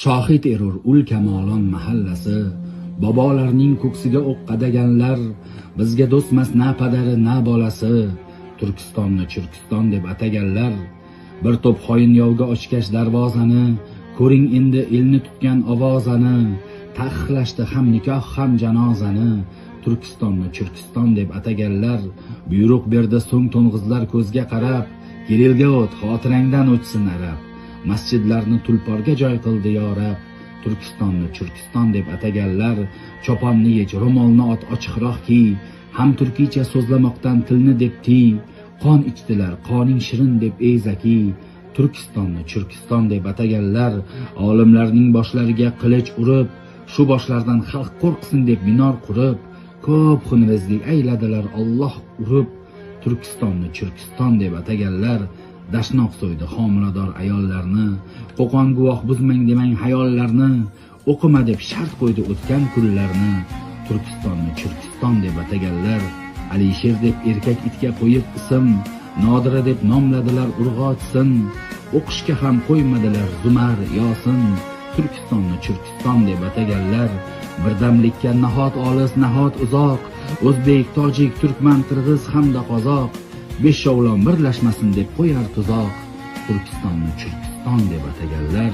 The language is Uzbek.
Shohid erur ul Kamolon mahallasi, bobolarning ko'ksiga o'q qadaganlar bizga do'stmas na padari, na bolasi. Turkistonni Chirkiston deb ataganlar bir to'p xoin yovga ochgach darvozani, ko'ring endi elni tutgan ovozani. Taqiqlashdi ham nikoh, ham janozani. Turkistonni Chirkiston deb ataganlar buyruq berdi so'ng to'ng'izlar ko'zga qarab: "Kirilga o't, xotirangdan o'chsin arab". Masjidlarni tulporga joy qildi, yo rab. Turkistonni Chirkiston deb ataganlar choponni yech, ro'molni ot, ochiqroq kiy, ham turkiycha so'zlamoqdan tilni deb tiy. Qon ichdilar, qoning shirin deb, ey Zaki. Turkistonni Chirkiston deb ataganlar olimlarning boshlariga qilich urib, shu boshlardan xalq qo'rqsin deb minor qurib, ko'p xunrezlik ayladilar, Olloh urib. Turkistonni Chirkiston deb ataganlar dashnoq so'ydi homilador ayollarni. Qo'qon guvoh, buzmang demang hayollarni, o'qima deb shart qo'ydi o'tgan kunlarni. Turkistonni Chirkiston deb ataganlar Alisher deb erkak itga qo'yib ism, Nodira deb nomladilar urg'ochisin, o'qishga ham qo'ymadilar Zumar, Yosin. Turkistonni Chirkiston deb ataganlar birdamlikka nahot olis, nahot uzoq, o'zbek, tojik, turkman, qirg'iz hamda qozoq beshovlon birlashmasin deb qo'yar tuzoq. Turkistonni Chirkiston deb ataganlar.